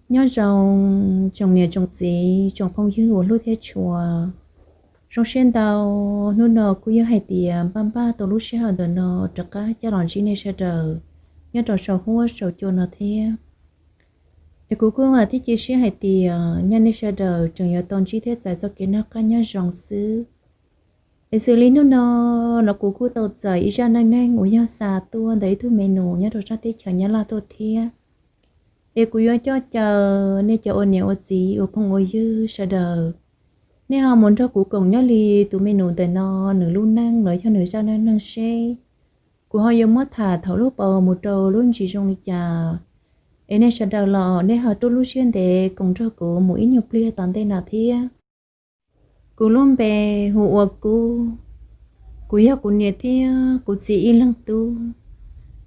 Nyob zoo tsoom niam tsoom txiv tsoom phooj ywg uas hlub thiab tshua. Zoo siab ntau, hnub no kuj yog hais tias npaj npaj tau lub sij hawm ntawm no rov qab coj los ntsib nej sawv daws nyob rau saum huab saum cua no thiab. Es kuv kuj vam thiab cia siab hais tias nyaj nej sawv daws tseem yuav tau ntsib thiab txais txoj kev noj qab nyob zoo xwb. Es xws li hnub no los kuv kuj tau txais ib zaj neej neeg uas yog xa tuaj ntawm ib tug me nus nyob rau sab teb chaws Nyab Laj tuaj thiab. Es kuv yuav coj caw nej cov ua niam ua txiv ua phooj ua ywg sawv daws, nej ho mus nrog kuv koom nyob li tus me nus ntawm no nws lub neej los yog nws zaj neej neeg seb kuv ho yuav muab tham thaum lub paus mus rau lub ntsis zoo li cas. Es nej sawv daws los nej ho rub lub siab ntev koom nrog kuv mus ib nyuag pliag tom ntej no thiab. Kuv lub npe hu ua Kub. Kuv yog kuv niam thiab kuv txiv ib leeg tub,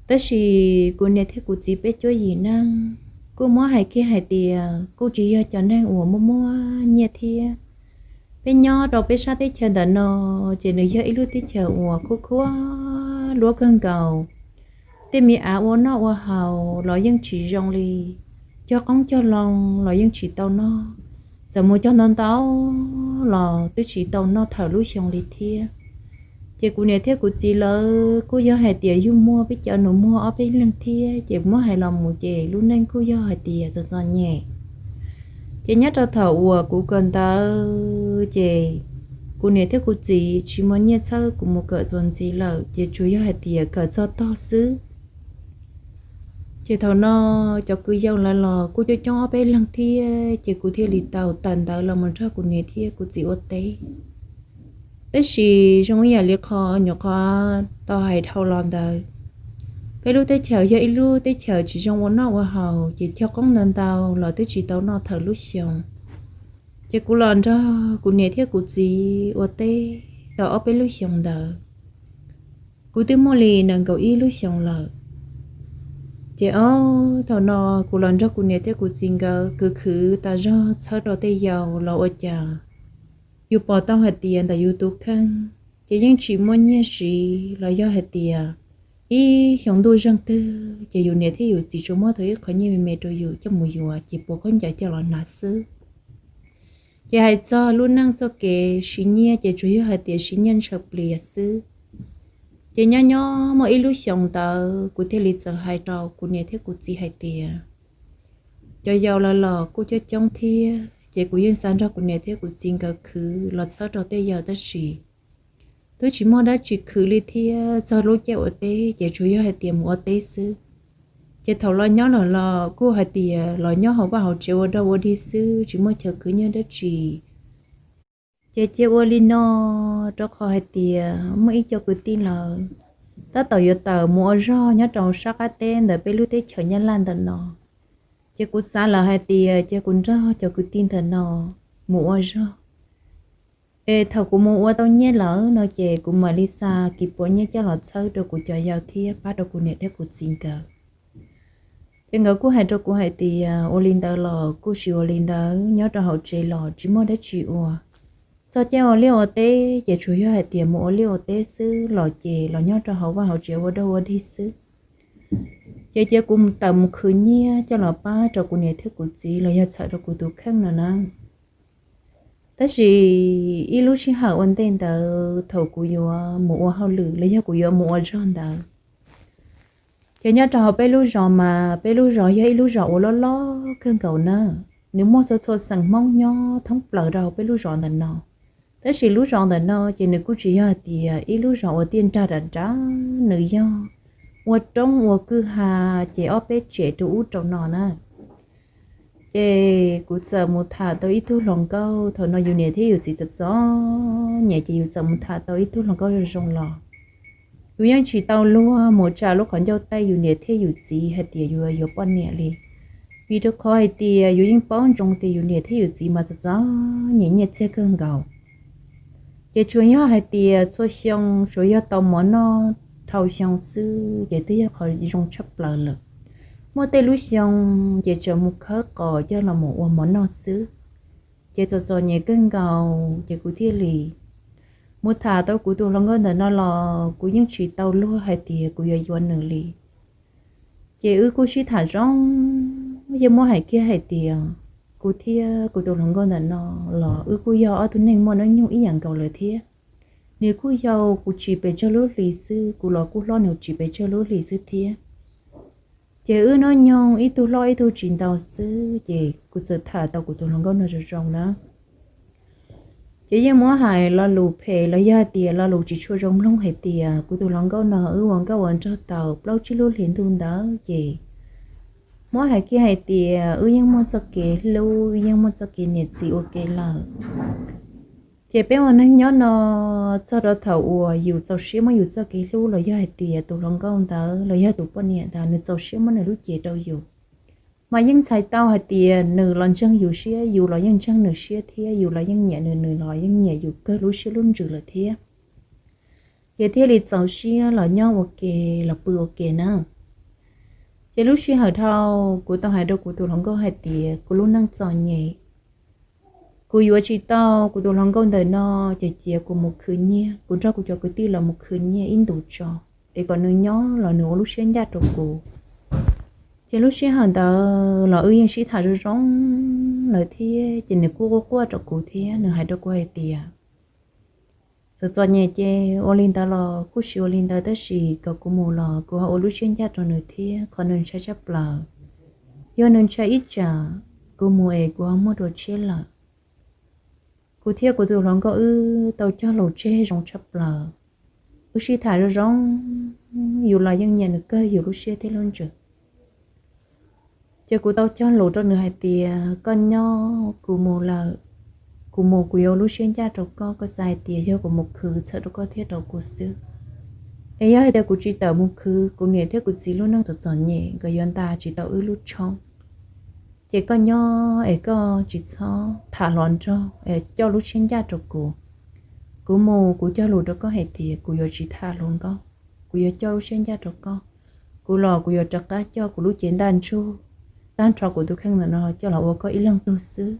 tab sis kuv niam thiab kuv txiv peb cuab yim neej. Kuj muab hais kiag hais tias kuj tsis yog cov neeg uas muaj muaj nyiaj thiab. Peb nyob rau peb sab teb chaws ntawm no, ces nws yog ib lub teb chaws uas khuv khuav luab kawg nkaus. Tej me av ua noj ua haus los yeej tsis zoo li, cog qoob cog loo los yeej tsis tau noj, txawm mus cog ntau ntau los twb tsis tau noj thaum lub xyoo li thiab. Ces kuv niam thiab kuv txiv lawv kuj yog hais tias yug muaj peb cov nus muag ob peb leeg thiab, ces muab hais los mus ces lub neej kuj yog hais tias txom txom nyem. Ces nyob rau thaum uas kuv kawm ntawv ces kuv niam thiab kuv txiv tsis muaj nyiaj txhawb kuv mus kawm txuas ntxiv lawm, ces tsuas yog hais tias kawm txog tog xwb. Ces thaum no cov kwv yau lawv los kuj coob coob ob peb leeg thiab, ces kuv thiaj li tau tawm ntawv los mus nrog kuv niam thiab kuv txiv ua teb. Tab sis zoo ib yam li qhov nyuam qhuav tau hais dhau los ntawd, peb lub teb chaws yog ib lub teb chaws tsis zoo ua noj ua haus, ces cog qoob ntau ntau los twb tsis tau noj thaum lub xyoo. Ces kuv los nrog kuv niam thiab kuv txiv ua teb tau ob peb lub xyoo ntawd, kuv twb muaj li nees nkaum ib lub xyoo lawm. Ces ob thaum no kuv los nrog kuv niam thiab kuv txiv nkawd khwv khwv tas zog txhawb rau tej yau los ua cas yus pom tau hais tias ntawm yus tus kheej ces yeej tsis muaj nyiaj siv los yog hais tias ib xyoo ntuj zeeg twg ces yus niam thiab yus txiv tsuas muab tau ib qho nyiaj me me rau yus coj mus yuav ces puas khaub ncaws coj los hnav xwb. Ces hais txog lub neej txoj kev siv nyiaj ces tsuas yog hais tias siv nyiaj ntshaw plias xwb. Ces nyob nyob muaj ib lub xyoo ntawd kuv thiaj li txawm hais rau kuv niam thiab kuv txiv hais tias, cov yau lawv los kuj coob coob thiab, ces kuv yeej xav nrog kuv niam thiab kuv txiv nkawd khwv los txhawb rau tej yau tab sis twb tsis muaj dab tsi khwv li thiab txog lub caij ua teb ces tsuas yog hais tias mus ua teb xwb. Ces thaum los nyob lawm los kuj hais tias los nyob hauv vaj hauv tsev ua dog ua dig xwb tsis muaj chaw khwv nyiaj dab tsi. Ces cia ua li no, rau qhov hais tias muaj ib co kwv tij lawv tab tom yuav tawm mus ua zog nyob rau sab qab teb ntawm peb lub teb chaws Nyab Laj ntawm no. Ces kuv xav lawm hais tias cia kuv nrog cov kwv tij ntawm no mus ua zog. Es thaum kuv mus ua tau nyiaj lawm no ces kuv mam li xa kis puav nyiaj coj los txhawb rau kuv cov yau thiab pab rau kuv niam thiab kuv txiv nkawd. Ces nkawd kuj hais rau kuv hais tias ua li ntawd los kuj sim ua li ntawd, nyob rau hauv tsev los tsis muaj dab tsi ua. Txog caij ua liaj ua teb ces tsuas yog hais tias mus ua liaj ua teb xwb los ces los nyob rau hauv vaj hauv tsev ua dog ua dig xwb. Ces cia kuv tawm mus khwv nyiaj coj los pab rau kuv niam thiab kuv txiv los yog txhawm rau kuv tus kheej no na. Tab sis ib lub sij hawm ua ntej ntawd thaum kuv yuav mus ua hauj lwm los yog kuv yuav mus ua zog ntawd, ces nyob rau hauv peb lub zos mas peb lub zos yog ib lub zos uas loj loj kawg nkaus na. Nws muaj txhua txhua xeem Hmoob nyob thoob plaws rau hauv peb lub zos ntawm no. Tab sis lub zos ntawm no ces nws kuj tsis yog hais tias ib lub zos uas tiaj nrag dav dav, nws yog ua roob ua kwj ha, ces ob peb tsev rau ub rau no na. Ces kuv txawm mus tham tau ib tug hluas nkauj, thaum no yus niam thiab yus txiv txom txom nyem ces yus txawm mus tham tau ib tug hluas nkauj zoo zoo los. Yus yeej tsis tau luag mus tsa lub qhov ncauj taij yus niam thiab yus txiv hais tias yus yuav poj niam li, vim rau qhov hais tias yus yeej paub ntsoov tias yus niam thiab yus txiv mas txom txom nyem nyiaj txiag kawg nkaus. Ces tsuas yog hais tias txhua xyoo tsuas yog tau mov noj dhau xyoo xwb ces twb yog qhov zoo tshaj plaws lawm. Muaj tej lub xyoo ces tseem mus khawb qos coj los mus ua mov noj xwb. Ces txom txom nyem kawg nkaus ces kuv thiaj li mus tham tau kuv tus hluas nkauj ntawm no los kuv yeej tsis tau luag hais tias kuv yuav yuav nws li. Ces wb kuj sib tham zoo Yeej muab hais kiag hais tias kuv thiab kuv tus hluas nkauj ntawm no los wb kuj yog ob tug neeg muaj hnub nyoog ib yam nkaus lawm thiab. Nws kuj yau kuv tsis pes tsawg lub hlis xwb, kuv los kuj hlob nws tsis pes tsawg lub hlis xwb thiab. Ces wb hnub nyoog ib tug hlob ib tug tsis ntau xwb, ces kuv txawm tham tau kuv tus hluas nkauj no zoo zoo na. Ces yeej muab hais lo lus phem los yog hais tias lo lus tsis tshua zoo mloog hais tias kuv tus hluas nkauj no wb ua nkauj ua nraug tau plaub tsib lub hlis ntuj ntawd ces muab hais kiag hais tias wb yeej muaj txoj kev hlub, wb yeej muaj txoj kev niam txiv ua ke lawm. Ces peb ua neeg nyob no txog rau thaum uas yus txaus siab muab yus txoj kev hlub los yog hais tias tus hluas nkauj ntawd los yog tus poj niam ntawd nws txaus siab muab nws lub cev rau yus, mas yeej txhais tau hais tias nws los ntseeg yus siab, yus los yeej ntseeg nws siab thiab, yus los yeej nyiam nws, nws los yeej nyiam yus kawg lub siab lub ntsws lawm thiab. Ces thiaj li txaus siab los nyob ua ke, los pw ua ke na. Ces lub sij hawm dhau, kuv tau hais rau kuv tus hluas nkauj hais tias kuv lub neej txom nyem, kuv yuav tsis tau kuv tus hluas nkauj ntawm no, ces cia kuv mus khwv nyiaj, kuv nrog kuv cov kwv tij los mus khwv nyiaj ib ntus tso, es kom nws nyob los nws ua lub siab ncaj rau kuv. Ces lub sij hawm ntawd los wb yeej sib tham zoo zoo lawm thiab, ces nws kuj quaj quaj rau kuv thiab, nws hais rau kuv hais tias txom txom nyem ces ua li ntawd los kuj sim ua li ntawd, tab sis kom kuv mus los kuv ho ua lub siab ncaj rau nws thiab, qhov nws ntshai tshaj plaws, yog nws ntshai ib tsam kuv mus es kuv ho muaj dua tshiab lawm. Kuv thiab kuv tus hluas nkauj wb tau cog lus tseg zoo tshaj plaws. Wb sib tham zoo zoo, yus los yeej nyiam nws kawg yus lub siab thiab lub ntsws. Ces kuv tau cog lus rau nws hais tias koj nyob, kuv mus lawm, kuv mus kuv yuav lub siab ncaj rau koj, koj xav hais tias yog kuv mus khwv txhawm rau koj thiab rau kuv xwb. Es yog hais tias kuv tsis tawm mus khwv, kuv niam thiab kuv txiv lub neej txom txom nyem nkawd yuav nta tsis tau wb lub tshoob. Ces koj nyob es koj tsis txhob tham hluas nraug es coj lub siab ncaj rau kuv. Kuv mus kuv cog lus rau koj hais tias kuv yuav tsis tham hluas nkauj, kuv yuav coj lub siab ncaj rau koj. Kuv los kuv yuav rov qab coj kuv lub cev ntaj ntsug tag nrho kuv tus kheej ntawm no coj los ua koj ib leeg tug xwb.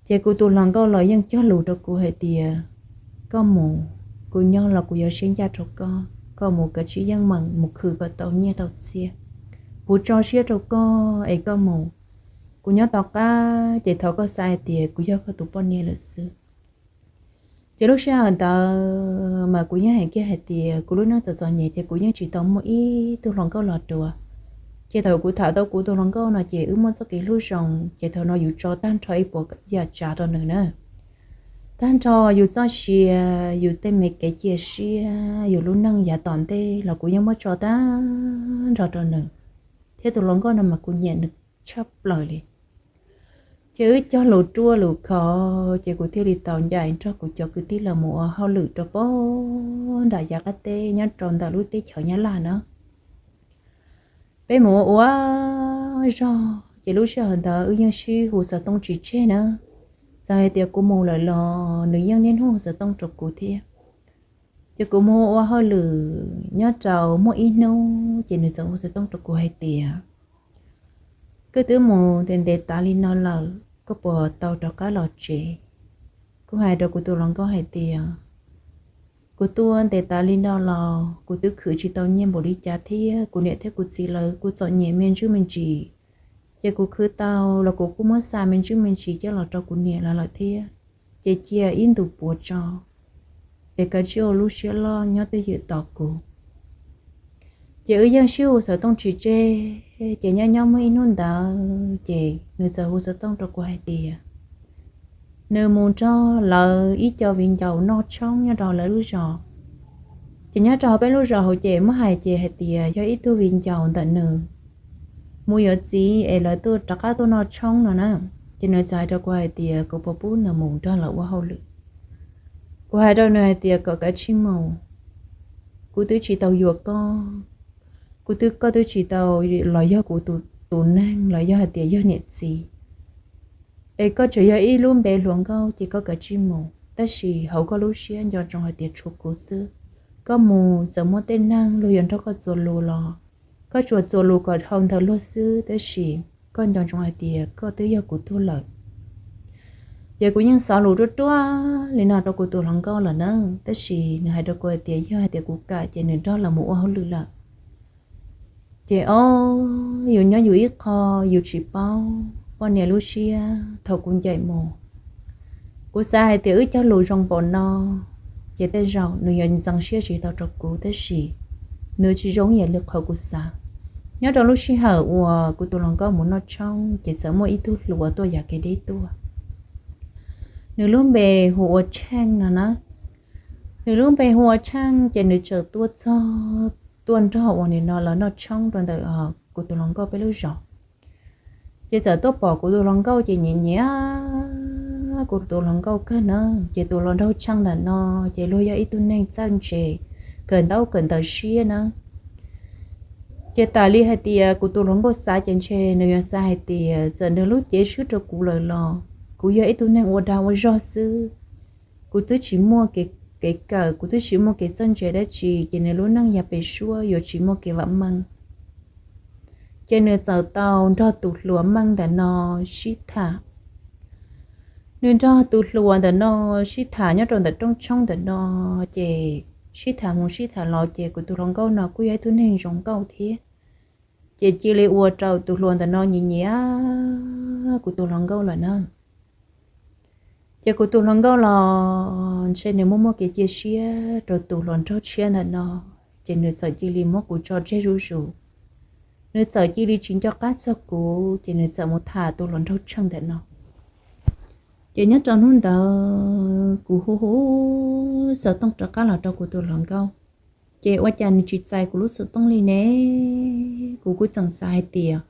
Ces kuv tus hluas nkauj los yeej cog lus rau kuv hais tias koj mus, kuv nyob los kuv yuav siab ncaj rau koj, koj mus kav tsij yeej meem mus khwv kom tau nyiaj tau txiaj. Kuv tso siab rau koj es koj mus, kuv nyob tom qab ces thov koj xav hais tias kuv yog koj tus poj niam lawm xwb. Ces lub sij hawm ntawd mas kuv yeej hais kiag hais tias kuv lub neej txom txom nyem ces kuv yeej tsis tau muaj ib tug hluas nkauj los dua. Ces thaum kuv tham tau kuv tus hluas nkauj no ces wb muaj txoj kev hlub zoo, ces thaum no yus tso tag nrho ib puas yam tsav rau nws na. Tag nrho yus txoj sia, yus tej me kev cia siab, yus lub neej yav tom ntej los kuv yeej muab tso tag nrho rau nws. Thiab tus hluas nkauj no mas kuv nyiam nws tshaj plaws li. Ces wb cog lus ruaj lus khov, ces kuv thiaj li tau ncaim nrog kuv cov kwv tij los mus ua hauj lwm rau pem nram yav qab teb nyob rau ntawm lub teb chaws Nyab Laj na. Peb mus ua ua zog, ces lub sij hawm ntawd wb yeej sib hu xov tooj tsis tseg na. Txawm hais tias kuv mus lawm los nws yeej niaj hnub hu xov tooj rau kuv thiab. Ces kuv mus ua hauj lwm nyob rau muaj ib hnub ces nws txawm hu xov tooj rau kuv hais tias koj twb mus ntev ntev tas li no lawm, koj puas tau rov qab los tsev? Kuv hais rau kuv tus hluas nkauj hais tias kuv tuaj ntev tas li no los kuv twb khwv tsis tau nyiaj npaum li cas thiab kuv niam thiab kuv txiv lawv kuj txom nyem me ntsuj me ntsis. Ces kuv khwv tau los kuv kuj muab xa me ntsuj me ntsis coj los rau kuv niam lawv lawm thiab. Ces cia ib ntus puav tso, es kav tsij ua lub siab loj nyob twj ywm tos kuv. Ces wb yeej sib hu xov tooj tsis tseg, ces nyob nyob muaj ib hnub ntawd ces nws txawm hu xov tooj rau kuv hais tias nws mus nrog lawv ib co viv ncaus noj tshoob nyob rau lawv lub zos. Ces nyob rau peb lub zos hauv ces muab hais ces hais tias yog ib tug viv ncaus ntawm nws mus yuav txiv es lawv tuaj rov qab tuaj noj tshoob no na. Ces nws txawm hais rau kuv hais tias kuv puas pub nws mus nrog lawv ua hauj lwm. Kuv hais rau nws hais tias kom kav tsij mus, kuv twb tsis tau yuav koj, kuv twb, koj twb tsis tau los yog kuv tus, tus neeg los yog hais tias yog niam txiv. Es koj tseem yog ib lub npe hluas nkauj ces koj kav tsij mus, tab sis hauv koj lub siab nco ntsoov hais tias tshuav kuv xwb. Koj mus txawm muaj tej neeg luag yuav nrog koj txuas lus los koj tsuas txuas lus kom dhau ntawd luag xwb, tab sis koj nco ntsoov hais tias koj twb yog kuv tug lawm. Ces kuv yeej xav lus ruaj ruaj li no rau kuv tus hluas nkauj lawm na, tab sis nws hais rau kuv hais tias yog hais tias kuv kam ces nws nrog lawv mus ua hauj lwm lawm. Ces ob, yus nyob yus ib qho, yus tsis paub poj niam lub siab. Thaum kuv ncaim mus, kuv xav hais tias wb cog lus zoo npaum no, ces tej zaum nws yuav ntxeev siab tsis tau rau kuv, tab sis nws tsis zoo ib yam li qhov kuv xav. Nyob rau lub sij hawm uas kuv tus hluas nkauj mus noj tshoob, ces txawm muaj ib tug hluas tuaj yav kev deb tuaj. Nws lub npe hu ua Tsheej no na. Nws lub npe hu ua Tsheej, ces nws txawm tuaj txog, tuaj nrog uas nim no lawv noj tshoob rau ntawm kuv tus hluas nkauj peb lub zos. Ces txawm tuaj pom kuv tus hluas nkauj ces nyiam nyiam kuv tus hluas nkauj kawg na. Ces tus hluas nraug Tsheej ntawm no ces luag yog ib tug neeg txawj ntse, kawm ntaub kawm ntawv siab na. Ces tas li hais tias kuv tus hluas nkauj xav ces ntshe nws yuav xav hais tias txawm nws lub cev swb rau kuv lawm los kuv yog ib tug neeg ua dag ua zog xwb. Kuv twb tsis muaj kev kawm, kuv twb tsis muaj kev txawj ntse dab tsi, ces nws lub neej yav pem suab yuav tsis muaj kev vam meej. Ces nws txawm tau nrog tus hluas Meej ntawm no sib tham. Nws nrog tus hluas ntawm no sib tham nyob rau ntawm rooj tshoob ntawm no, ces sib tham mus sib tham los ces kuv tus hluas nkauj no kuj yog ib tug neeg zoo nkauj thiab. Ces cia li ua rau tus hluas ntawm no nyiam nyiam kuv tus hluas nkauj lawm na. Ces kuv tus hluas nkauj los ntshe nws muaj muaj kev cia siab rau tus hluas nraug tshiab ntawm no, ces nws txawm cia li muab kuv tso tseg zuj zus. Nws txawm cia li tsis nco qab txog kuv, ces nws txawm mus tham tus hluas nraug Tsheej ntawm no. Ces nyob rau hnub ntawd kuv hu hu xov tooj rov qab los rau kuv tus hluas nkauj, ces ua cas nws tsis txais kuv lub xov tooj li ne? Kuv kuj tseem xav hais tias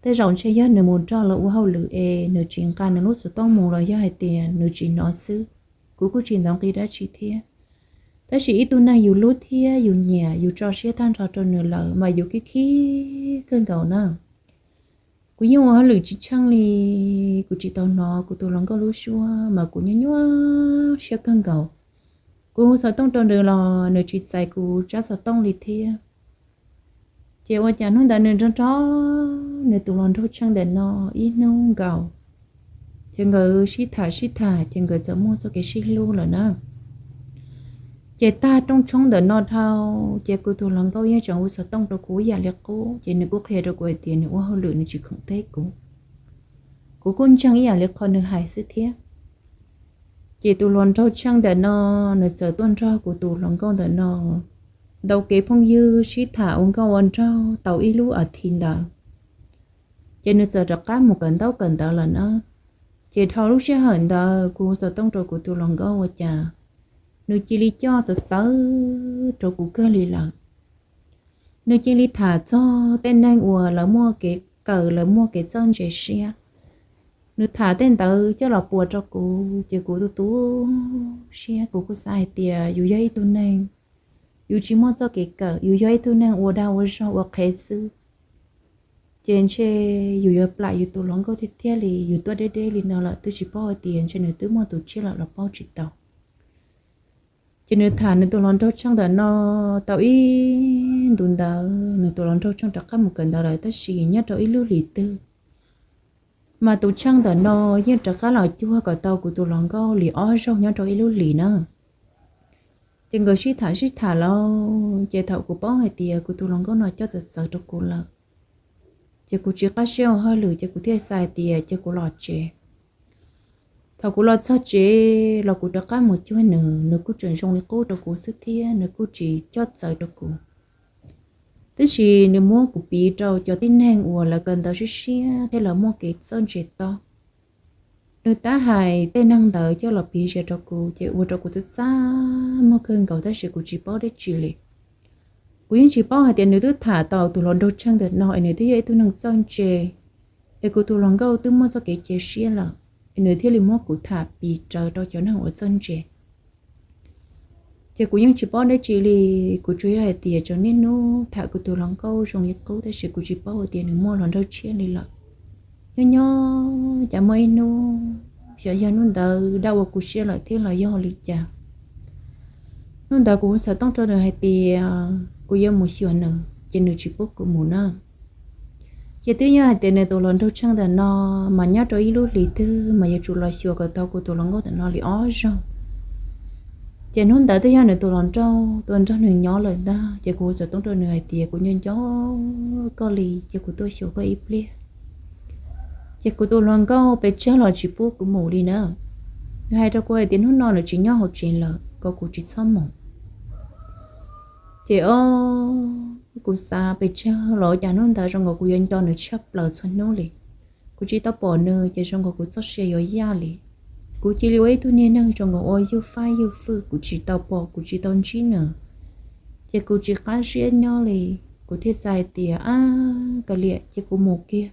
tej zaum ntshe yog nws mus nrog lawv ua hauj lwm es nws tsis nqa nws lub xov tooj mus los yog hais tias nws tsis hnov xwb. Kuv kuj tsis ntov nqi dab tsi thiab. Tab sis ib tug neeg yus hlub thiab yus nyiam, yus tso siab tag nrho rau nws lawm mas yus khib khib kawg nkaus na. Kuv yeej ua hauj lwm tsis tsheej li, kuv tsis tau hnov kuv tus hluas nkauj lub suab mas kuv nyuaj nyuaj siab kawg nkaus. Kuv hu xov tooj rau nws los nws tsis txais kuv tsab xov tooj li thiab. Ces ua cas hnub ntawd nws nrog nrog nws tus hluas nraug Tsheej ntawm no ib hnub nkaus, ces nkawd sib tham sib tham ces nkawd txawm muaj txoj kev sib hlub lawm na. Ces tag rooj tshoob ntawm no dhau, ces kuv tus hluas nkauj yeej tseem hu xov tooj rau kuv ib yam li qub, ces nws kuj qhia rau kuv hais tias nws ua hauj lwm nws tsis khoom teb kuv. Kuv kuj ntseeg ib yam li qhov nws hais xwb thiab. Ces tus hluas nraug Tsheej ntawm no, nws txawm tuaj nrog kuv tus hluas nkauj ntawm no ntau kev phooj ywg sib tham ua nkauj ua nraug tau ib lub as thiv ntawd, ces nws txawm rov qab mus kawm ntaub kawm ntawv lawm na. Ces dhau lub sij hawm ntawd kuv hu xov tooj rau kuv tus hluas nkauj ua cas nws cia li coj txawv txawv rau kuv kawg li lawm. Nws cia li tham txog tej neeg uas lawv muaj kev kawm, lawv muaj kev txawj ntse siab. Nws tham tej ntawd coj los puas rau kuv, ces kuv tu tu siab, kuv kuj xav hais tias yus yog ib tug neeg, yus tsis muaj txoj kev kawm, yus yog ib tug neeg ua dag ua zog ua qhev xwb, ces ntshe yus yuav plam yus tus hluas nkauj thiab thiaj li yus tuaj deb deb li no lawm twb tsis paub hais tias ntshe nws twb muaj tus tshiab lawm los paub tsis tau. Ces nws tham nws tus hluas nraug Tsheej ntawm no tau ib ntus ntawd, nws tus hluas nraug Tsheej rov qab mus kawm ntawv lawm, tab sis nyob rau ib lub hlis twg mas tus Tsheej ntawm no yeej rov qab los cuag kom tau kuv tus hluas nkauj li ob zaug nyob rau ib lub hlis na. Ces nkawd sib tham sib tham los, ces thaum kuv paub hais tias kuv tus hluas nkauj no coj txawv txawv rau kuv lawm, ces kuv tsis qab siab ua hauj lwm, ces kuv thiaj xav hais tias ces kuv los tsev. Thaum kuv los txog tsev los kuv rov qab mus cuag nws, nws kuj tseem zoo li qub rau kuv xwb thiab nws kuj tsis coj txawv rau kuv. Tab sis nws muab kuv piv rau cov tib neeg uas lawv kawm ntawv siab siab thiab lawv muaj kev txawj ntse tob. Nws tab hais tej neeg ntawd coj los piv ze rau kuv, ces ua rau kuv txaj txaj muag kawg nkaus, tab sis kuv tsis paub dab tsi li. Kuv yeej tsis paub hais tias nws twb tham tau tus hluas nraug Tsheej ntawm no es nws twb yog ib tug neeg txawj ntse, es kuv tus hluas nkauj twb muaj txoj kev cia siab lawm, es nws thiaj li muab kuv tham piv raws rau cov neeg uas txawj ntse. Ces kuv yeej tsis paub dab tsi li, kuv tsuas yog hais tias tseem niaj hnub tham kuv tus hluas nkauj zoo li qub, tab sis kuv tsis paub hais tias nws muaj hluas nraug tshiab li lawm. Nyob nyob cas muaj ib hnub, xyov yog hnub ntawd dab ua kuv siab lawm thiab los yog li cas, hnub ntawd kuv hu xov tooj rau nws hais tias kuv yuav mus xyuas nws, ces nws tsis pub kuv mus na. Ces twb yog hais tias nws tus hluas nraug Tsheej ntawm no mas nyob rau ib lub hlis twg mas yuav tsum los xyuas kom tau kuv tus hluas nkauj ntawm no li ob zaug. Ces hnub ntawd twb yog nws tus hluas nraug tuaj nrog nws nyob lawm ntag. Ces kuv hu xov tooj rau nws hais tias, kuv nco nco koj li, ces kuv tuaj xyuas koj ib pliag. Ces kuv tus hluas nkauj pes tsawg los tsis pub kuv mus li na. Nws hais rau kuv hais tias hnub no nws tsis nyob hauv tsev lawm, kom kuv tsis txhob mus. Ces o, kuv xav pes tsawg los ua cas hnub ntawd zoo nkaus kuv yuav nco nws tshaj plaws txhua hnub li. Kuv tsis tau pom nws ces zoo nkaus kuv txoj sia yuav yaj li. Kuv cia li ua ib tug niag neeg zoo nkaus ua ywj fab ywj fwj, kuv tsis tau pom kuv tsis tau ntsib nws. Ces kuv tsis qab siab nyob li, kuv thiaj xav hais tias, ab, kav liam, cia kuv mus kiag.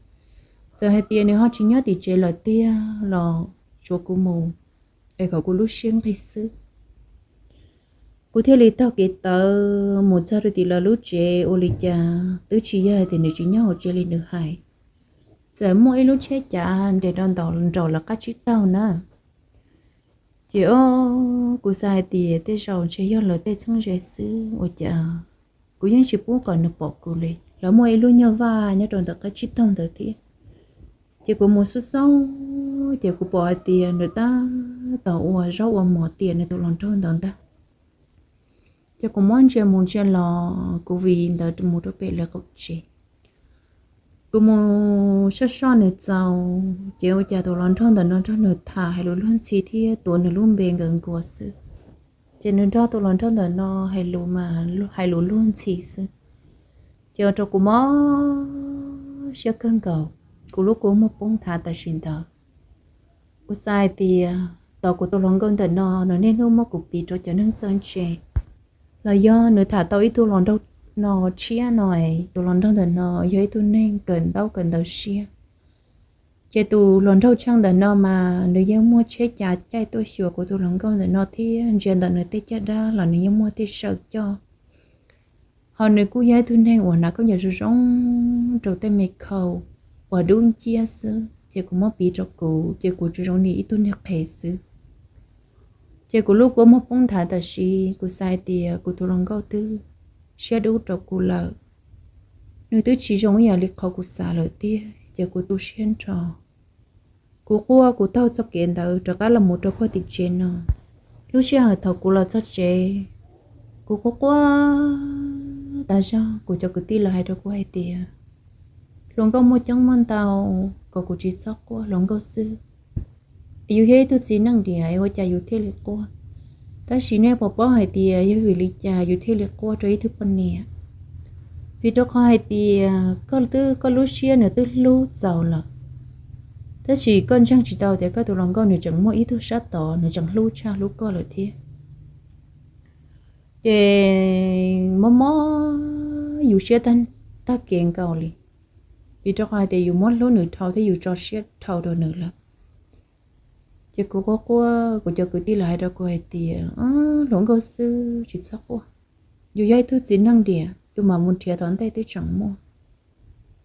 Txawm hais tias nws ho tsis nyob tim tsev lawm tiag los tsuav kuv mus, es kom kuv lub siab nqig xwb. Kuv thiaj li taug kev tawv mus txog rau tim lawv lub tsev, ua li cas twb tsis yog hais tias nws tsis nyob hauv tsev li nws hais. Txawm muaj ib lub tsheb cav nres rau nraum lawv qab tsib taug na. Ces o, kuv xav hais tias tej zaum ntshe yog lawv tej txheeb ze xwb ua cas kuv yeej tsis pub kom nws pom kuv li. Lawv muaj ib lub nyuag vaj nyob rau ntawm qab tsib taug ntawd thiab. Ces kuv mus xub xub, ces kuv pom hais tias nws tab tom ua zaub ua mov tiam nws tus hluas nraug ntawd ntag. Ces kuv muab ntsia mus ntsia los, kuv vim ntawd mus rau pem lawv qaum tsev. Kuv mus soj soj nws txaus, ces ua cas tus hluas nraug ntawm no nrog nws tham hais lus luag ntxhi thiab tuav nws lub npe nkawd nkuas xwb. Ces nws nrog tus hluas nraug ntawm no hais lus mas hais lus luag ntxhi xwb. Ces ua rau kuv mob siab kawg nkaus, kuv lub kua muag poob nthav tam sim ntawd. Kuv xav hais tias tos kuv tus hluas nkauj ntawm no nws niaj hnub muab kuv piv rau cov neeg txawj ntse, los yog nws tham tau ib tug hluas nraug no tshiab no, tus hluas nraug ntawm no yog ib tug neeg kawm ntaub kawm ntawv siab. Ces tus hluas nraug tsheej ntawm no mas nws yeej muaj tsheb cav caij tuaj xyuas kuv tus hluas nkauj ntawm no thiab ntsia ntawm nws tej caj dab los nws yeej muaj tej saw coj. Ho nws kuj yog ib tug neeg uas hnav khaub ncaws zoo zoo rau tej me khau uas dub nciab xwb, ces kuv muab piv rau kuv ces kuv tsuas zoo li ib tug niag qhev xwb. Ces kuv lub kua muag poob nthav tam sim, kuv xav hais tias kuv tus hluas nkauj twb siab dub rau kuv lawm. Nws twb tsis zoo ib yam li qhov kuv xav lawm tiag, ces kuv tu siab nrho. Kuv quaj kuv taug txoj kev ntawd rov qab los mus rau puag tim tsev no. Lub sij hawm thaum kuv los txog tsev, kuv quaj quaj tas zog, kuv cov kwv tij lawv hais rau kuv hais tias, hluas nkauj muaj coob muaj ntau, kom kuv tsis txhob quaj, hluas nkauj xwb. Yus yog ib tug txiv neej diam es ua cas yus thiaj li quaj? Tab sis nej puas paub hais tias yog vim li cas yus thiaj li quaj rau ib tug poj niam? Vim rau qhov hais tias koj twb, koj lub siab nws twb hlub txaus lawm, tab sis koj ntseeg tsis tau tias koj tus hluas nkauj nws tseem muaj ib tug sab tod nws tseem hlub tshaj hlub koj lawm thiab. Ces mob mob yus siab tag, tag kev nkaus li, vim rau qhov hais tias yus muab hlub nws dhau thiab yus tso siab dhau rau nws lawm. Ces kuv quaj quaj, kuv cov kwv tij lawv hais rau kuv hais tias, hluas nkauj xwb tsis txhob quaj, yus yog ib tug txiv neej diam, yus mam mus nrhiav tom ntej twb tseem muaj.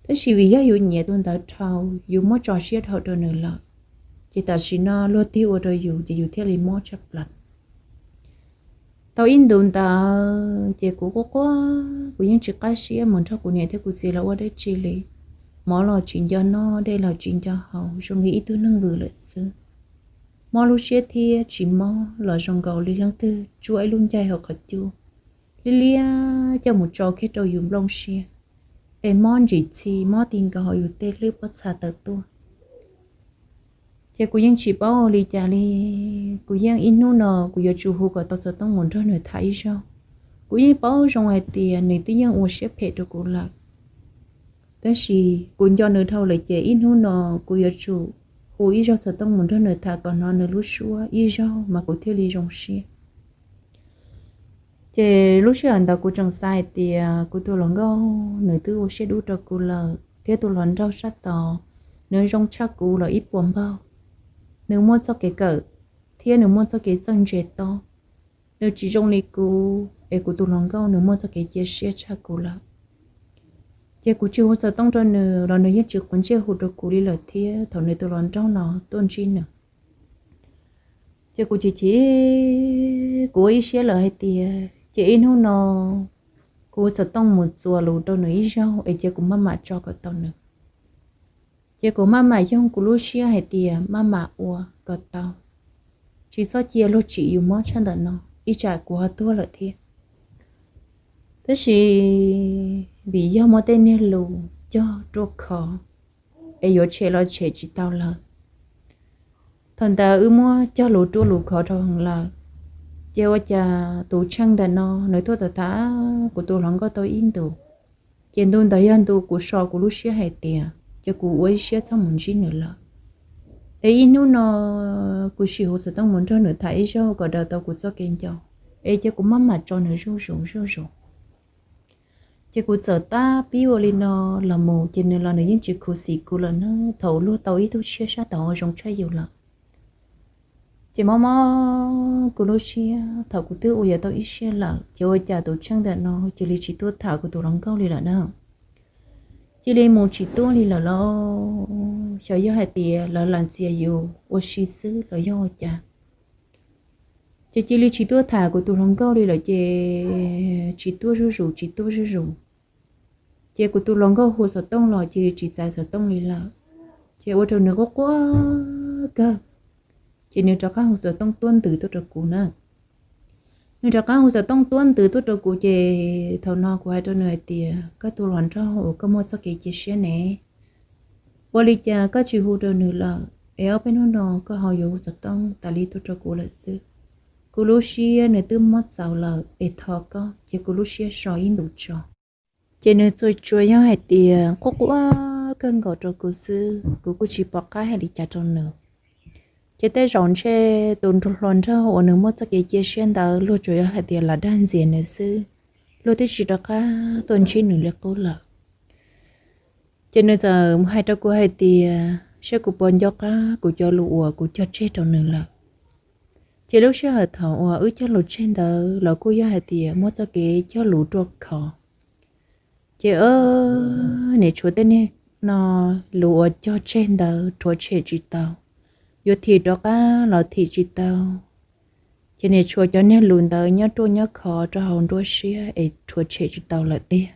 Tab sis vim yog yus nyiam tus ntawd dhau, yus muab tso siab dhau rau nws lawm, ces tam sim no luag tig ua rau yus ces yus thiaj li mob tshaj plaws. Tau ib ntus ntawd ces kuv quaj quaj, kuv yeej tsis qab siab mus nrog kuv niam thiab kuv txiv lawv ua dab tsi li. Mov los tsis nco noj, dej los tsis nco haus, zoo li ib tug neeg vwm lawm xwb. Mob lub siab thiab tsis mob los zoo nkaus li leej twg tsuab ib lub ncaig hauv qhov cub, liab liab coj mus tso kiag rau yus nplooj siab, es mob ntsim txhi, mob ti nkaus hauv yus tej hlwb pob txha tawm tuaj. Ces kuv yeej tsis paub ua li cas li, kuv yeej ib hnub no kuv yuav tsum hu kom tau xov tooj mus nrog nws tham ib zaug. Kuv yeej paub zoo hais tias nws twb yeej ua siab phem rau kuv lawm, tab sis kuv nco nws dhau lawm ces ib hnub no kuv yuav tsum hu ib zaug xov tooj mus nrog nws tham kom hnov nws lub suab ib zaug mas kuv thiaj li zoo siab. Ces lub sij hawm ntawd kuv tseem xav hais tias kuv tus hluas nkauj nws twb ua siab dub rau kuv lawm thiab tus hluas nraug sab tod nws zoo tshaj kuv los ib puas npaug. Nws muaj txoj kev kawm thiab nws muaj txoj kev txawj ntse tob. Nws tsis zoo li kuv, es kuv tus hluas nkauj nws muaj txoj kev cia siab tshaj kuv lawm. Ces kuv tsis hu xov tooj rau nws los nws yeej tsis quav ntsej hu rau kuv li lawm thiab thaum nws tus hluas nraug no tuaj ntsib nws. Ces kuv chim chim, kuv ua ib siab lawm hais tias ces ib hnub no kuv hu xov tooj mus txuas lus rau nws ib zaug es cia kuv maj mam tso kom tau nws. Ces kuv maj mam yoog kuv lub siab hais tias maj mam ua kom tau, tsis txhob cia luag tsim yus mob tshaj ntawm no. ib tsam kuv ho tuag lawm thiab. Tab sis vim yog muaj tej niag lus cog ruaj khov es yuav tshem los tshem tsis tau lawm. Thaum ntawd wb muab cog lus ruaj lus khov rau heev lawm, ces ua cas tus Tsheej ntawm no nws tuaj tham tham kuv tus hluas nkauj tau ib ntus, ces ntu ntawd yog ntu kuv so kuv lub siab hais tias ces kuv ua ib siab txhob mus ntsib nws lawm. Es ib hnub no kuv sim hu xov tooj mus nrog nws tham ib zaug kom daws tau kuv txoj kev nco, es ces kuv maj mam tso nws zuj zus zuj zus. Ces kuv txawm tab pib ua li no los mus ces nws los nws yeej tsis khuv xim kuv lawm na. Thaum luag tau ib tug tshiab sab tod ua zoo tshaj yus lawm. Ces mob mob kuv lub siab, thaum kuv twb ua yuav tau ib siab lawm ces ua cas tus Tsheej ntawm no cia li tsis tuaj tham kuv tus hluas nkauj li lawm na. Cia li mus tsis tuaj li lawm lauj. Xyov yog hais tias lawv lam ntxias yus ua si xwb los yog ua cas, ces cia li tsis tuaj tham kuv tus hluas nkauj li lawm ces tsis tuaj zuj zus tsis tuaj zuj zus. Ces kuv tus hluas nkauj hu xov tooj los cia li tsis txais xov tooj li lawm. Ces ua rau nws quaj quaj kawg, ces nws rov qab hu xov tooj tuaj ntws tuaj rau kuv na. Nws rov qab hu xov tooj tuaj ntws tuaj rau kuv ces thaum no kuv hais rau nws hais tias koj tus hluas nraug uas koj muaj txoj kev cia siab ne, ua li cas koj tsis hu rau nws lawm es ob peb hnub no koj ho yuav hu xov tooj tas li tuaj rau kuv lawm xwb. Kuv lub siab nws twb mob txaus lawm es thov koj cia kuv lub siab so ib ntus tso. Ces nws tsuas tsuas yog hais tias quaj quaj kawg nkaus rau kuv xwb, kuv kuj tsis pom qab hais li cas rau nws. Ces tej zaum ntshe tus hluas nraug uas nws muaj txoj kev cia siab ntawd luag tsuas yog hais tias lam dag ntxias nws xwb, luag twb tsis rov qab tuaj ntsib nws li qub lawm. Ces nws txawm hais rau kuv hais tias saib kuv puas nco qab kuv cov lus uas kuv cog tseg rau nws lawm. Ces lub sij hawm thaum uas wb cog lus tseg ntawd los kuj yog hais tias muaj txoj kev cog lus ruaj khov. Ces niam tshuav tej niag no lus uas cog tseg ntawd rhuav tshem tsis tau, yuav thim rov qab los thim tsis tau. Ces niam tshuav cov niag lus ntawd nyob ruaj nyob khov rau hauv nruab siab es rhuav tshem tsis tau lawm tiag.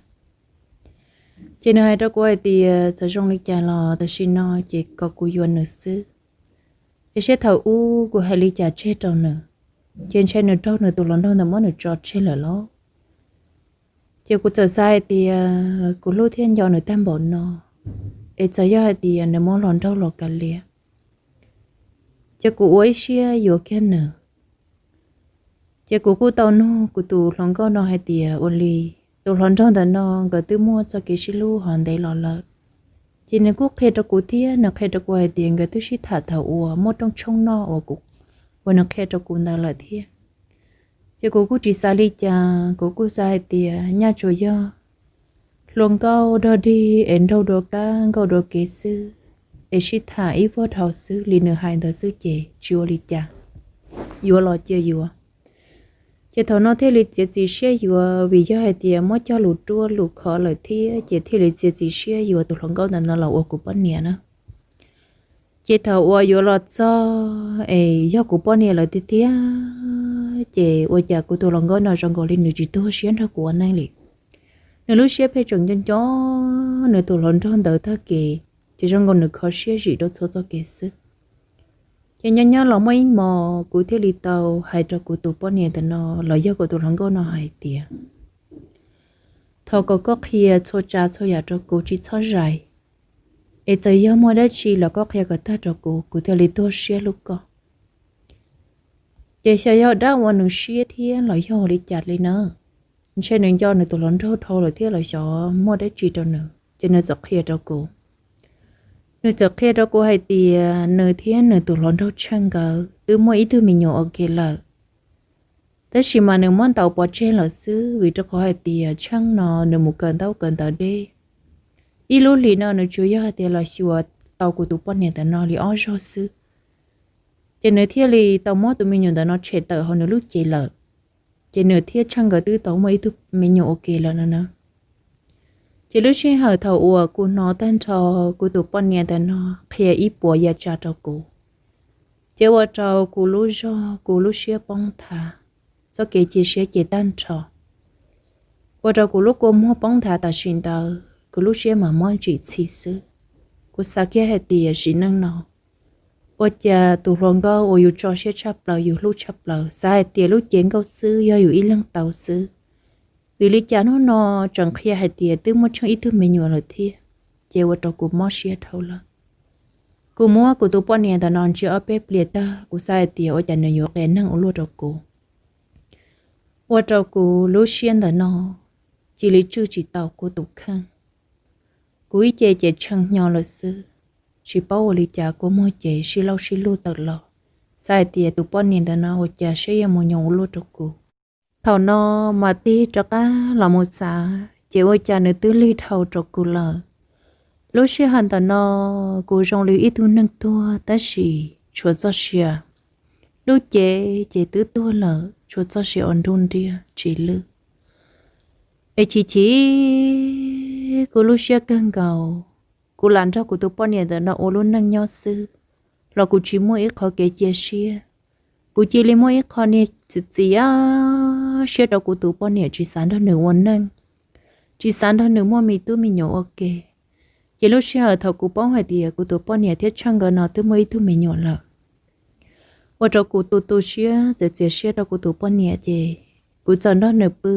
Ces nws hais rau kuv hais tias txawm zoo li cas los tam sim no ces kom kuv yuav nws xwb, es seb thaum ub kuv hais li cas tseg rau nws, ces ntshe nws raug nws tus hluas nraug ntawd muab nws tso tseg lawm lauj. Ces kuv txawm xav hais tias kuv hlub thiab nco nws tag npaum no, es txawm yog hais tias nws muab hluas nraug los kav liam, ces kuv ua ib siab yuav kiag nws. Ces kuv kuj tau nug kuv tus hluas nkauj no hais tias ua li, tus hluas nraug ntawm no nkawd twb muaj txoj kev sib hlub ho ntev los lawm. Ces nws kuj qhia rau kuv thiab, nws qhia rau kuv hais tias nkawd twb sib tham thaum uas muaj rooj tshoob noj uas nws qhia rau kuv ntawd lawm thiab. Ces kuv kuj tsis xav li cas, kuv kuj xav hais tias nyaj tsuas yog hluas nkauj dog dig es nraug dua kab nkauj dua kev xwb, es sib tham ib vuag dhau xwb li nws hais ntawd xwb ces tsis ua li cas, yuav los cia yuav. Ces thaum no thiaj li txiav txim siab yuav vim yog hais tias muab cog lus ruaj lus khov lawm thiab ces thiaj li txiav txim siab yuav tus hluas nkauj ntawm no los ua kuv poj niam na. Ces thaum uas yuav los txog es yog kuv poj niam lawm tiag tiag, ces ua cas kuv tus hluas nkauj no zoo nkaus li nws tsis tuag siab nrog kuv ua neej li. Nws lub siab pheej tseem nco nco nws tus hluas nraug ntawd tag kev, ces zoo nkaus nws kho siab zim rau txhua txoj kev xwb. Ces nyob nyob los muaj ib hmos kuv thiaj li tau hais rau kuv tus poj niam ntawm no los yog kuv tus hluas nkauj no hais tias, thov kom koj qhia txhua tsav txhua yam rau kuv tsis txhob zais, es txawm yog muaj dab tsi los koj qhia kom tag rau kuv, kuv thiaj li tuag siab hlub koj. Ces xyov yog dab ua nws siab thiab los yog li cas li na, ntshe nws nco nws tus hluas nraug dhau lawm thiab los xyov muaj dab tsi rau nws ces nws txawm qhia rau kuv. Nws txawm qhia rau kuv hais tias nws thiab nws tus hluas nraug Tsheej nkawd twb muaj ib tug me nyuam ua ke lawm, tab sis mas nws muab ntaus pov tseg lawm xwb vim rau qhov hais tias Tsheej no nws mus kawm ntaub kawm ntawv deb. Ib lub hlis no nws tsuas yog hais tias los xyuas tau kuv tus poj niam ntawm no li ob zaug xwb, ces nws thiaj li tau muab tus me nyuam ntawm no tshem tawm hauv nws lub cev lawm. Ces nws thiab Tsheej nkawd twb tau muaj ib tug me nyuam ua ke lawm no na. Ces lub sij hawm thaum uas kuv hnov tag nrho kuv tus poj niam ntawm no qhia ib puas yam tsav rau kuv, ces ua rau kuv lub zog kuv lub siab poob nthav, txoj kev cia siab ces tag nrho, ua rau kuv lub kua muag poob nthav tam sim ntawd, kuv lub siab mas mob ntsim txhij xwb. Kuv xav kiag hais tias sim neej no Ua cas tus hluas nkauj uas yus tso siab tshaj plaws, yus hlub tshaj plaws, xav hais tias lub cev nkauj xwb yog yus ib leeg tau xwb. Vim li cas hnub no tseem qhia hais tias twb muaj tsheej ib tug me nyuam lawm thiab, ces ua rau kuv mob siab dhau lawm. Kuv muab kuv tus poj niam ntawm no ntsia ob peb pliag tag, kuv xav hais tias ua cas nws yuav qias neeg ua luaj rau kuv. Ua rau kuv lub siab ntawm no cia li tswj tsis tau kuv tus kheej. Kuv ib ce ces tshee hnyo lawm xwb, tsis paub ua li cas kua muag ces sib lauj sib luj tawm los. Xav hais tias tus poj niam ntawm no ua cas siab yuav mus nyoos ua luaj rau kuv. Thaum no mam tig rov qab los mus xav ces ua cas nws twb lig dhau rau kuv lawm. Lub sij hawm ntawm no kuv zoo li ib tug neeg tuag tab sis tshuav txoj sia. Lub cev ces twb tuag lawm, tshuav txoj sia uas nruj nriab tsis lwj. Es chim chim kuv lub siab kawg nkaus. Kuv lam nrog kuv tus poj niam ntawm no ua lub neej nyob xwb, los kuv tsis muaj ib qho kev cia siab. Kuv cia li muaj ib qho niag txias txias siab rau kuv tus poj niam, tsis xav nrog nws ua neej, tsis xav nrog nws muaj me tub me nyuam ua ke. Ces lub sij hawm thaum kuv paub hais tias kuv tus poj niam thiab Tsheej nkawd no twb muaj ib tug me nyuam lawm, ua rau kuv tu tu siab txias txias siab rau kuv tus poj niam ces kuv txawm nrog nws pw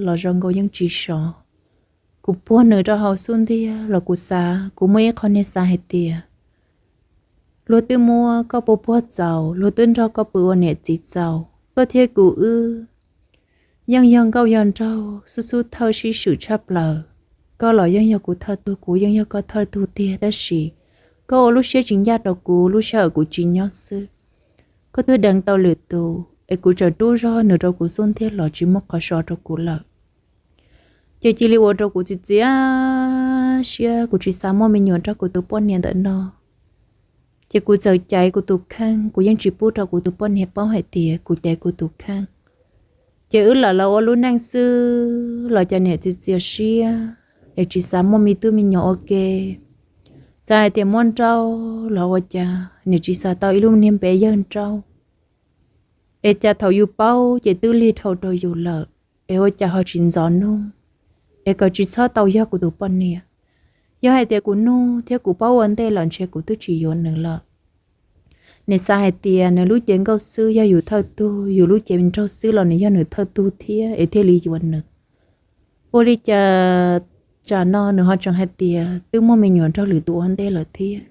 los zoo nkaus yeej tsis sov. Kuv puag nws rau hauv xub ntiag los kuv xav, kuv muaj ib qho niag xav hais tias luag twb muab koj puag puag txaus, luag twb nrog koj pw ua niam txiv txaus, koj thiab kuv wb yeej yog nkauj yog nraug xub xub thawj sib swm tshaj plaws. Koj los yeej yog kuv thawj tug, kuv yeej yog koj thawj tug tiag, tab sis koj ua lub siab tsis ncaj rau kuv, lub sij hawm kuv tsis nyob xwb, koj twb deev tau lwm tus, es kuv tseem rub zog nws rau kuv xub ntiag los tsis muaj qhov so rau kuv lawm. Ces cia li ua rau kuv txias txias siab, kuv tsis xav muaj me nyuam nrog kuv tus poj niam ntawm no. Ces kuv txawm caiv kuv tus kheej, kuv yeej tsis pub rau kuv tus poj niam paub hais tias kuv caiv kuv tus kheej. Ces wb lam los ua lub neej xwb los cas niam txias txias siab, es tsis xav muaj me tub me nyuam ua ke. Xav hais tias muab nrauj los ua cas niam tsis xav tau ib lub niag npe yawg nrauj. Es cas thaum yus paub ces twb lig dhau rau yus lawm, es ua cas ho tsis ntxov nug, es kom tsis txhob tau yog kuv tus poj niam. Yog hais tias kuv nug thiab kuv paub ua ntej lawm ntshe kuv twb tsis yuav nws lawm. Nws xav hais tias nws lub cev nkauj xwb yog yus thawj tug, yus lub cev nraug xwb los nws yog nws thawj tug thiab es thiaj li yuav nws. Ua li cas tsam no nws ho tseem hais tias twb muaj me nyuam nrog lwm tus ua ntej lawm thiab.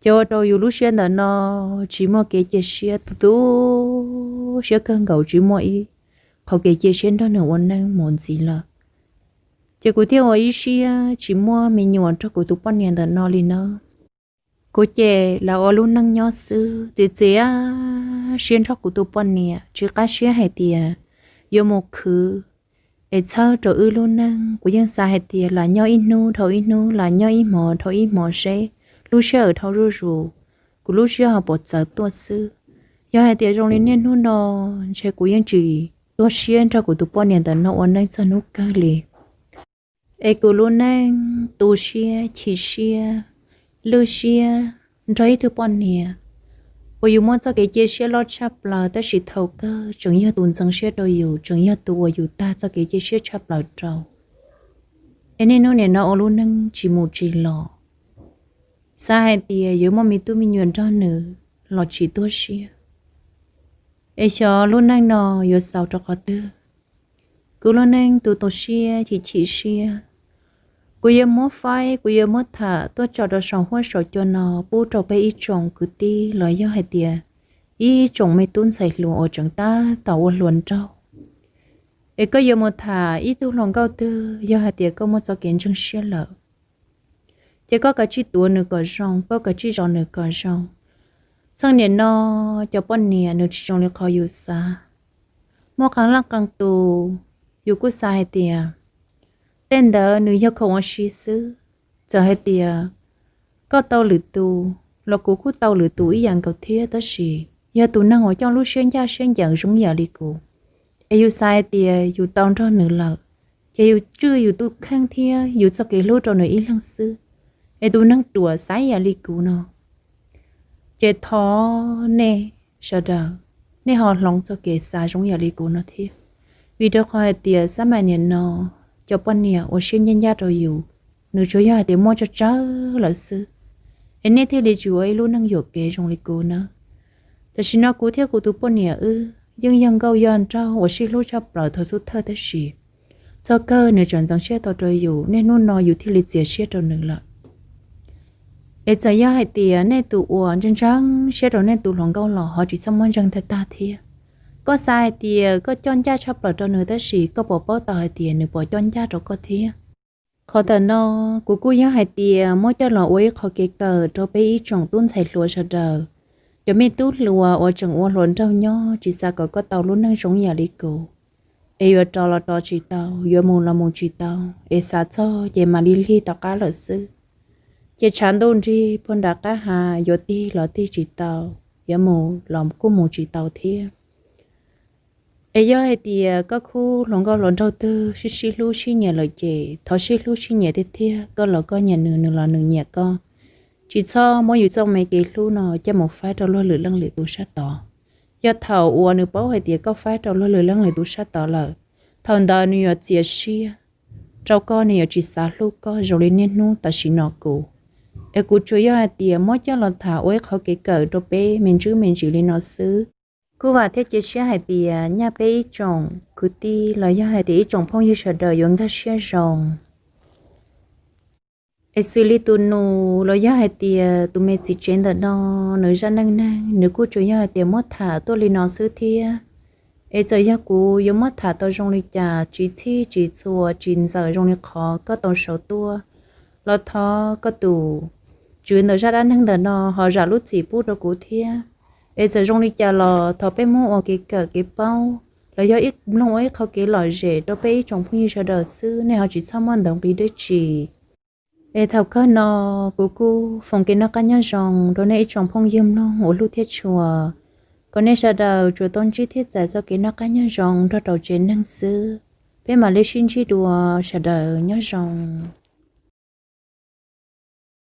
Ces ua rau yus lub siab ntawm no tsis muaj kev cia siab, tu tu siab kawg nkaus, tsis muaj ib qho kev cia siab nrog nws ua neej mus ntxiv lawm. Ces kuv thiaj ua ib siab tsis muaj me nyuam nrog kuv tus poj niam ntawm no li no. Kuv ces lam ua lub neej nyob xwb, txias txias siab nrog kuv tus poj niam, tsis qab siab hais tias yuav mus khwv es txhawb rau wb lub neej. Kuv yeej xav hais tias lam nyob ib hnub dhau ib hnub, lam nyob ib hmo dhau ib hmo seb lub sij hawm dhau zuj zus, kuv lub siab ho puas txawv tuaj xwb. Yog hais tias zoo li niaj hnub no, ntshe kuv yeej tsis tuag siab nrog kuv tus poj niam ntawm no ua neej txog hnub kawg li. Es kuv lub neej tu siab, chim siab, lwj siab nrog ib tug poj niam uas yus muaj txoj kev cia siab loj tshaj plaws, tab sis thaum kawg tseem yog tus ntxeev siab rau yus, tseem yog tus uas yus tag txoj kev cia siab tshaj plaws rau. Es niaj hnub nim no ua lub neej tsis mus tsis los, xav hais tias yuav muaj me tub me nyuam nrog nws los tsis tuag siab. Es xyov lub neej no yuav xaus rau qhov twg. Kuv lub neej tu tu siab, chim chim siab. Kuv yuav muab faib, kuv yuav muab tham tuaj tso rau saum huab saum cua no pub rau peb ib tsoom kwv tij los yog hais tias ib tsoom me tub ntxhais hluas uas tseem tab tom ua hluas nraug. Es koj yuav mus tham ib tug hluas nkauj twg, yog hais tias koj muaj txoj kev ntseeg siab lawm, ces koj kav tsij tuav nws kom zoo, koj kav tsij zov nws kom zoo. Txheej niam no cov poj niam nws tsis zoo li qhov yus xav. Muaj qee leej qee tus, yus kuj xav hais tias tej ntawd nws yog khoom ua si xwb. Txawm hais tias koj tau lwm tus los kuv kuj tau lwm tus ib yam nkaus thiab, tab sis yog tus neeg uas coj lub siab ncaj siab ncees zoo yam li kuv, es yus xav hais tias yus tau nrog nws lawm, ces yus tswj yus tus kheej thiab yus txoj kev hlub rau nws ib leeg xwb. Es tus neeg ruam xav yam li kuv no, ces thov nej sawv daws, nej ho hloov txoj kev xav zoo yam li kuv no thiab. Vim rau qhov hais tias xab maim niam no, cov poj niam ua siab ncaj ncaj rau yus, nws tsuas yog hais tias muaj tsawg tsawg lawm xwb. es nej thiaj li tsis ua ib lub neej yuam kev zoo li kuv nawb. Tam sim no kuv thiab kuv tus poj niam wb yeej yog nkauj yog nraug uas sib hlub tshaj plaws thaum xub thawj, tab sis txog kawg nws tseem ntxeev siab tau rau yus, niaj hnub no yus thiaj li txias siab rau nws lawm. Es txawm yog hais tias nej tus uas ntseeg ntseeg siab rau nej tus hluas nkauj los ho tsis txhob muab ntseeg tag tag thiab. Koj xav hais tias koj coj ncaj tshaj plaws rau nws, tab sis koj puas paub tau hais tias nws puas coj ncaj rau koj thiab? Qhov ntawm no kuv kuj yog hais tias muab coj los ua ib qho kev kawm rau peb ib tsoom tub ntxhais hluas sawv daws. Cov me tub hluas uas tseem ua hluas nraug nyob, tsis xav kom koj tau lub neej zoo yam li kuv, es yuav rov los rov tsis tau, yuav mus los mus tsis tau, es xav txog ces mam li lig tom qab lawm xwb. Ces tshav ntuj nrig puag nram qab hav, yuav tig los tig tsis tau, yuav mus los kuj mus tsis tau thiab. Es yog hais tias koj khub hluas nkauj hluas nraug twg sib sib hlub sib nyiam lawm ces thov sib hlub sib nyiam tiag tiag, koj los koj nyiam nws, nws los nws nyiam koj. Tsis txhob muab yus txoj me kev hlub no coj mus faib rau luag lwm leej lwm tus sab tod. Yog thaum uas nws paub hais tias koj faib rau luag lwm leej lwm tus sab tod lawm, thaum ntawd nws yuav txias siab rau koj, nws yuav tsis xav hlub koj zoo li niaj hnub tam sim no kuv. Es kuv tsuas yog hais tias muab coj los tham ua ib qho kev kawm rau peb me ntsis me ntsis li no xwb. Kuj vam thiab cia siab hais tias nyaj peb ib tsoom kwv tij los yog hais tias ib tsoom phooj ywg sawv daws yuav nkag siab zoo. Es xws li tus nus los yog hais tias tus me txiv tsev ntawm no, nws zaj neej neeg nws kuj tsuas yog hais tias muab tham tuaj li no xwb thiab. Es txawm yog kuv yuav muab tham tau zoo li cas, tsis txhij tsis txhua, tsis ntxaws zoo li qhov koj tau sau tuaj, los thov koj tus tswv ntawm zaj dab neeg ntawm no ho zam lub txim pub rau kuv thiab. Es txawm zoo li cas los thov peb muab ua kev kawm kev paub los yog ib mloog ua ib qho kev lom zem rau peb ib tsoom phooj ywg sawv daws xwb, nej ho tsis txhob muaj ntau nqi dab tsi. Es thaum kawg no kuv kuj foom kev noj qab nyob zoo rau nej ib tsoom phooj ywg mloog uas hlub thiab tshua, kom nej sawv daws tsuas tau ntsib thiab txais txoj kev noj qab nyob zoo nrog rau tsev neeg xwb. Peb mam li sib ntsib dua, sawv daws nyob zoo.